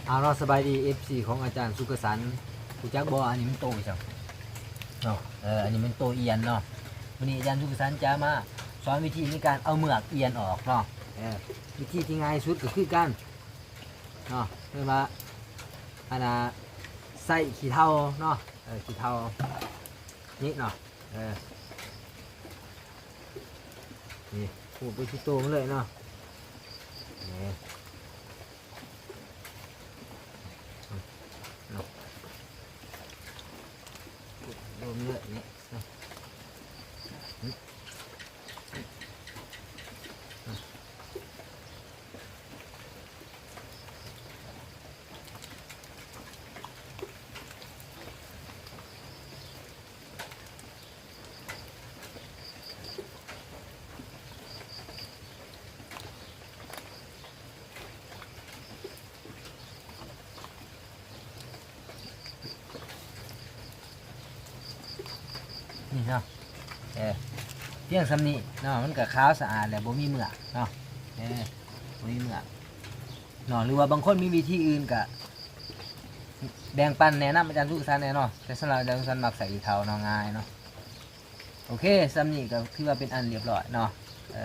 ເອົາເນາະ ສະບາຍດີ ເອັຟຊີ ຂອງອາຈານສຸກກະສັນ ຮູ້ຈັກບໍ່? ອັນນີ້ມັນໂຕອີ່ຫຍັງເນາະ? ເອີ ອັນນີ້ມັນໂຕອຽນເນາະ. ມື້ນີ້ອາຈານສຸກກະສັນຈະມາສອນວິທີໃນການເອົາເໝືອກອຽນອອກເນາະ. ເອີ ວິທີທີ່ງ່າຍສຸດກໍຄືການເນາະ ເອີ້ນວ່າ ອັນນ່າ ໃຊ້ຂີ້ເທົາເນາະ. ເອີ ຂີ້ເທົານີ້ເນາະ. ເອີ ນີ້ ຂູດໄປທີ່ໂຕມັນເລີຍເນາະ. ນີ້ ເນາະ ຂູດໂຕມັນເລີຍນີ້ເນາະ. ນີ້ເນາະ ເອີ ພຽງສ່ຳນີ້ເນາະ ມັນກໍຂາວສະອາດແລ້ວ ບໍ່ມີເໝືອກເນາະ. ເອີ ບໍ່ມີເໝືອກເນາະ. ຫຼືວ່າບາງຄົນມີວິທີອື່ນກໍແບ່ງປັນແນະນຳອາຈານສຸກກະສັນແດ່ເນາະ. ແຕ່ສຳລັບອາຈານສຸກກະສັນມັກໃສ່ຂີ້ເທົາເນາະ ງ່າຍເນາະ. ໂອເຄ ສ່ຳນີ້ກໍຖືວ່າເປັນອັນລຽບຮ້ອຍເນາະ. ເອີ